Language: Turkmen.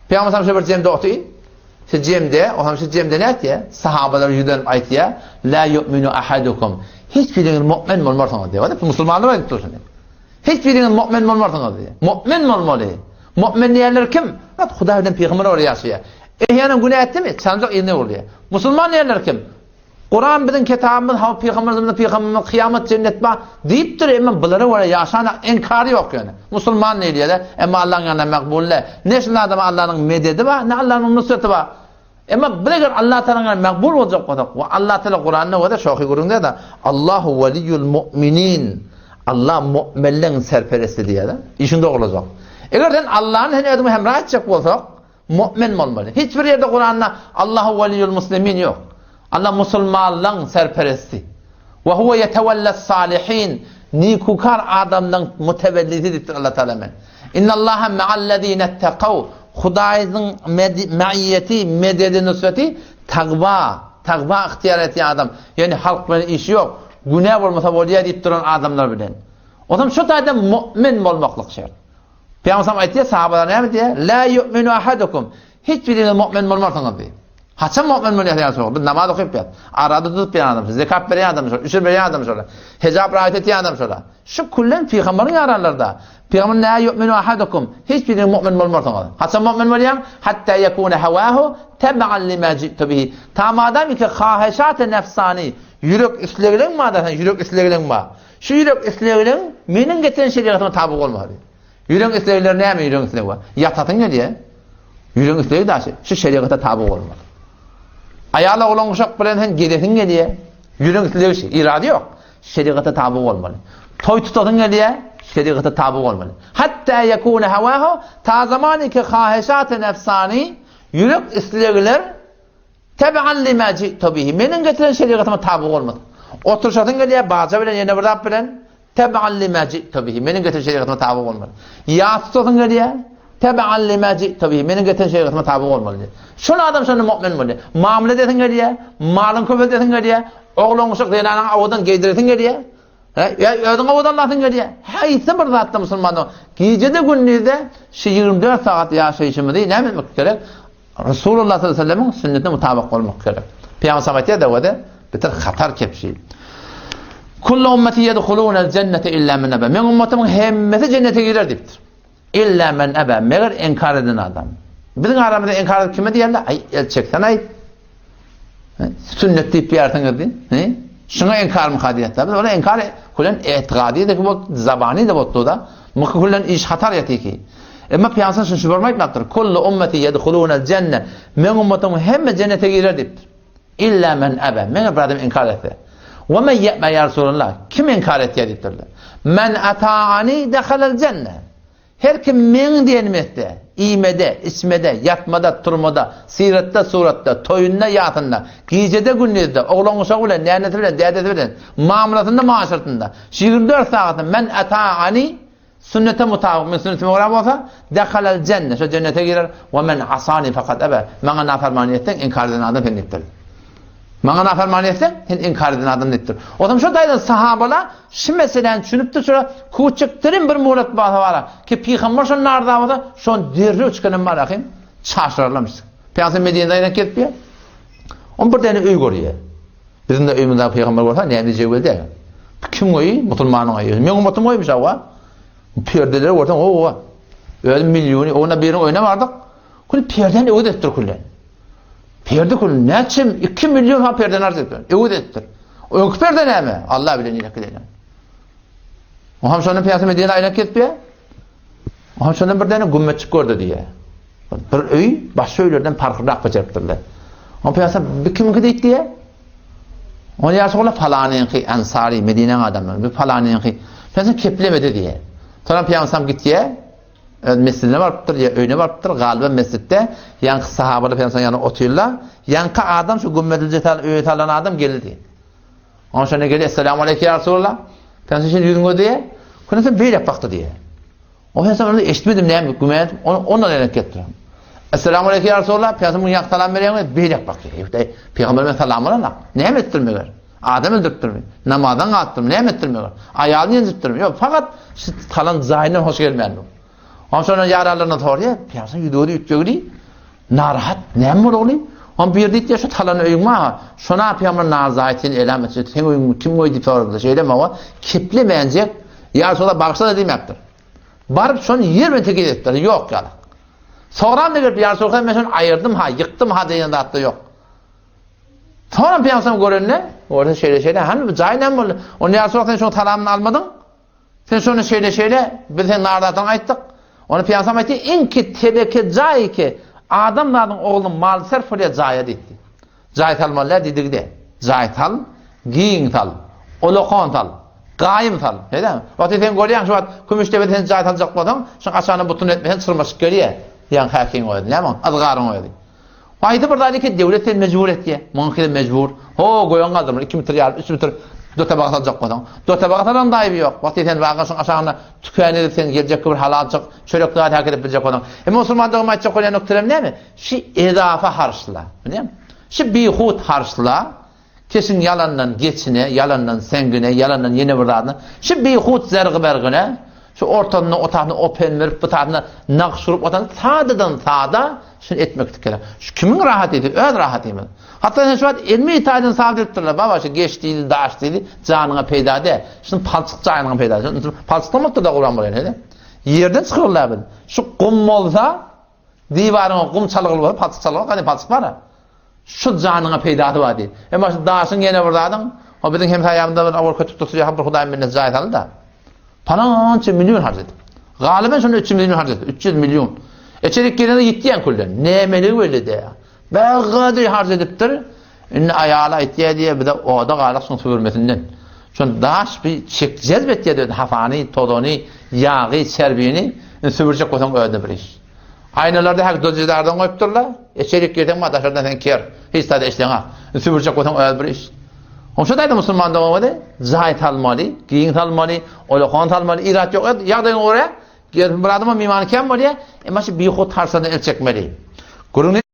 Pygamber şu bir jemde otyr. Şu jemde, o hem şu jemde nätýär? Sahabalara ýüzlenip aýtýar, La yu'minu ahadukum. Hiç biriňiz mu'min bolmarsyňyz diýýär. Musulmanlar aýdyp dur şuny. Hiç biriňiz mu'min bolmarsyňyz diýýär. Mu'min bolmaly. Mu'min diýenler kim? Bak Hudaý bilen pygamber bar ýaşaýar. Eýäniň günä etdimi? Çanjak ýerine urýar. Musulman diýenler kim? Kuran biziň kitabymyz, hawa pygamberimiz biziň pygamberimiz, kyýamat jennet bar diýipdir, emma bulara görä ýaşan inkary ýok ýöne. Musulman diýilýär, emma Allaň ýanynda makbul däl. Ne şul adama Allanyň mededi bar, ne Allanyň nusreti bar. Emma biz eger Allah Tagalaň ýanynda makbul boljak bolsak, we Allah Tagala Kuranda görä şohy gürrüň diýýär-de, Allahu waliýul mu'minin. Allah mu'minleň serperesti diýýär-de. Işiň dogrulajak. Eger sen Allany sen özüňe hemra etjek bolsak, Mu'min bolmaly. Hiç bir ýerde Kuranda Allahu waliýul muslimin ýok. Allah musulmanlaň serperesti. Ve huve yetewelles salihin. Nikukar adamlaň mutewellisi diýipdir Allah Taala men. Innallaha ma'allezine ittakaw. Hudaýyň ma'iyyeti, mededi, nusreti tagwa, tagwa ygtyýar etýän adam. Ýagny halk bilen işi ýok. Günä bolmasa bolýar diýip duran adamlar bilen. Onam şu taýda mu'min bolmaklyk şert. Pygamberimiz aýtýar, sahabalara näme diýýär? La yu'minu ahadukum. Hiç biriňiz mu'min bolmarsyňyz diýýär. Haçan mu'min bolýar ýa şol? Biz namaz okyp ýat. Arada tutup ýan adam, zekat berýän adam şol, üşür berýän adam şol. Hijap raýat etýän adam şol. Şu küllen pygamberiň ýaranlarda. Pygamber la yu'minu ahadukum. Hiç biriňiz mu'min bolmarsyňyz. Haçan mu'min bolýaň? Hatta yakuna hawahu tabi'an lima ji'tu bihi. Ta madam ki haheşat nefsani, ýürek islegleň bar, ýürek islegleň bar. Şu ýürek islegleň meniň getiren şerigatyma taby bolmaly. Ýüregiň islegleri näme ýüregiň islegi bar? Ýatasyň gelýär. Ýüregiň islegi daşy şu şerigata taby bolmaly. Aýal oglan uşak bilen sen gezesiň gelýär. Ýüregiň islegi şu, irade ýok. Şerigata taby bolmaly. Toý tutasyň gelýär, şerigata taby bolmaly. Hatta yekune hawahu ta zamany ki haheşat nefsani ýürek islegler Teb'an lima ji'tu bihi, meniň getiren şerigatyma taby bolmasyn. Oturyşasyň gelýär baja bilen ýene bir zat bilen, teb'an lima ji'tu bihi, meniň getiren şerigatyma taby bolmaly. Ýas tutasyň gelýär, teb'an lima ji'tu bihi, meniň getiren şerigatyma taby bolmaly diýýär. Şol adam şonda mu'min bolýar. Mamla edesiň gelýär, malyň köpeldesiň gelýär, oglan-uşak zenanaň owadan geýdiresiň gelýär. He, ýa özüň owadanlasyň gelýär. Haýsy bir zatda musulman gijede-gündizde şu 24 sagat ýaşaýşymyzy näme etmek gerek? Resulullah sallallahu aleyhi ve sellemiň sünnetine mutabyk bolmak gerek. Pygamber sallallahu aýtýar dawada, bitir hatar kepşi. Kullu ummeti yedhulunel cennete illa men aba. Meň ummatymyň hemmesi jennete girer diýipdir. Illa men aba, meger inkar eden adam. Biziň aramyzda inkar edip kime diýerler? Aý, el çeksen aý. Sünnet diýip ýärsiňiz diý. He? Şuňa inkar mı diýýärler. Biz ona inkar kulen etikady da bolup, zabany da bolupdy da. Mıky kulen iş hatar ýatyky. Emma Pygamber şunu şu görme aýtmapdyr. Kullu ummeti yedhulunel cenne. Men ummatym hemme cennete girer diýipdir. Illa men aba. Men bir adam inkar etse. Ve men ye'me ya Resulallah. Kim inkar etýär diýipdirler. Men ataani dehalel cenne. Her kim meň diýenimi etse, iýmede, içmede, ýatmada, turmada, syratda, suratda, toýunda, ýasynda, gijede, gündizde, oglan-uşagy bilen, nänesi bilen, dädesi bilen, mamlasynda, maşyratynda, şu 24 sagatda men ataani sünnete mutabyk, men sünnetime görä bolsa, dehalel jenne, şo jennete girer, we men asani fakat ebe, maňa nafarmany etseň, inkar eden adam sen diýipdir. Maňa nafarmany etseň, sen inkar eden adam diýipdir. O zaman şo taýdan sahabalar şu meseläni düşünipdir, şola kuçukdirin bir murat basa bara, ki pygamber şony narza bolsa, şony derrew çykanan bar ahim, çaşyrarlarmyş. Pygamber Medineden aýlanyp gelip ýa. On bir däne öý görýär. Biziň de öýümizde pygamber bolsa näme diýjegi belli däl. Kim öýi? Musulmanyň öýi. Meň ummatym öýmüş awa. Perdeleri görseň, owa. Özüm milliony, ona biriniň öýüne bardyk. Kül perdeni öwez etdir küllen. Perde kül näçe 2 million ha perdeni arz etdir. Öwez etdir. Öňki perde näme? Allah bilen ýene kileýän. O hem şondan piyasa Medine aýlanyp gezip O hem şondan bir däne gümmetçik gördi diýýär. Bir öý başga öýlerden parhlyrak bejeripdirler. O piyasa bir kimiňki diýip diýýär. Ony ýaşy ola falanyňky, Ansary, Medinäň adamlary, bir falanyňky. Piyasa keplemedi diýýär. Soňra piyasa gitýär. Öz mesjidine barypdyr, ýa öýüne barypdyr, galyba mesjitde ýaňky sahabalar peygamber ýanyna otyrlar. Ýaňky adam şu gümmezli jetal öýe salan adam geldi. Onuň şonda geldi, Esselamu aleyke ya Resulallah. Peygamber şeýle ýüzüň gözi diýe. Küne sen beýle bakdy diýe. O sen onu eşitmedim näme gümen, ondan elek ketdi. Esselamu aleyke ya Resulallah. Peygamber muňa ýaňky salam berýäňmi? Beýle bakdy. Ýa Peygamber men salam alana. Näme etdir meger? Adam öldüripdirmi? Namazdan galypdyrmy? Näme etdirmi? Aýalyny ýenjipdirmi? Ýok, fakat şu salan jaýyndan hoş gelmändir. Onsoň şondan ýaranlaryna sorýar, Pygamber ýüzi gözi üýtgegli. Narahat, näme boldy ogly? Oň biri diýdi, şu talan öýüň bar, şony apýamlar narzaýt sen elam etjek, seň öýüňi kim goýdy diýip soradylar. Şeýle mawa keplemänjek, ýa şola bagyşla-da diýmäpdir. Baryp şony ýer bilen tekiz edipdir, ýok ýaly. Soram da gelip ýa Resulallah men şony aýyrdym ha, ýykdym ha diýen zat-da ýok. Soram Pygamberimiz görende, görse şeýle-şeýle, hany bu jaý näme boldy? Onda ýa Resulallah sen şoň salamyny almadyň? Sen şony şeýle-şeýle, biz sen narzadyňy aýtdyk. Onda Pygamberimiz aýtdy, iňki teleke jaý ki, adam zadyň oglunyň maly sarp bolýar jaýa diýdi. Jaý salmaly däl diýdigi-de. Jaý sal, giň sal, ulakan sal, gaýym sal. Şeýdämi? Wagty sen görýäň şu wagt Kümüşdepede sen jaý saljak bolsaň, şoň aşagyna butun etmeseň çyrmaşyk gelýär. Ýaňky häkiň özi. Näme oň? Yzgaryň özi. Haýsy bir zady ki döwlet seni mejbur etýär. Muňa mejbur. Ho, goýaň galdyrma, 2 metr ýarym, 3 metr dotabaga saljak bolsaň. Dotabaga salan da aýby ýok. Wagty sen baga şoň aşagyna tükän edip sen geljekki bir halalçyk çörek zat hak edip biljek bolsaň. Emma musulman dogum aýtjak bolýan noktalarym näme? Şi ezafa harçla. Bilýäňmi? Şi bihut harçla. Keşiň ýalandan geçine, ýalandan seňgine, ýalandan ýene bir zadyna, şi bihut zergi-bergine, şu ortasynda o taýyna open berip, bu taýyna nagyş urup otan sadadan sada şuny etmeklik gerek. Şu kimiň rahaty diýse, öz rahatymyz. Hatda sen şu wagt ilmi taýdan sabyt edipdirler. Baba şu geç diýdi, daş diýdi, janyňa peýda däl. Şuny palçyk jaýynyň peýdasy. Palçykdan bolupdyr da Gurban bolýan, hede. Ýerden çykarylýar biz. Şu gum bolsa, Diwaryňa gum çalgyly bolsa, palçyk çalgyly, ganym palçyk bar-a. Şu janyňa peýdasy bar diýdi. Emma şu daşyň ýene bir zadyň, o biziň hemsaýamyzda bir awal kötük dursa, ýa bir Hudaýyň minneti jaý saldy-da. Palança million harç edip. Galyben şonda 300 million harç etdi. 300 million. Eçerik gelende ýitýän külden. Nämeligi belli däl. Bägady harç edipdir. Indi aýaly aýtýar diýýär, bize oda galak şuň süpürmesinden. Şon daş bir çek jezp etýär diýdi, hafany, tozany, ýagy, çerbini. Indi süpürjek bolsaň özüne bir iş. Aýnalarda hak dojidardan goýupdyrlar. Eçerik girseň ma daşardan sen ker. Hiç zat eşdeňak. Indi süpürjek bolsaň öz bir iş. Oňşa daýda musulman dogan jaý salmaly, giň salmaly, olakan salmaly, irat ýok. Ýagdaýyň görä, bir adama mimany kem bolýar, emma şu bihut harçlardan el çekmeli. Gürrüň.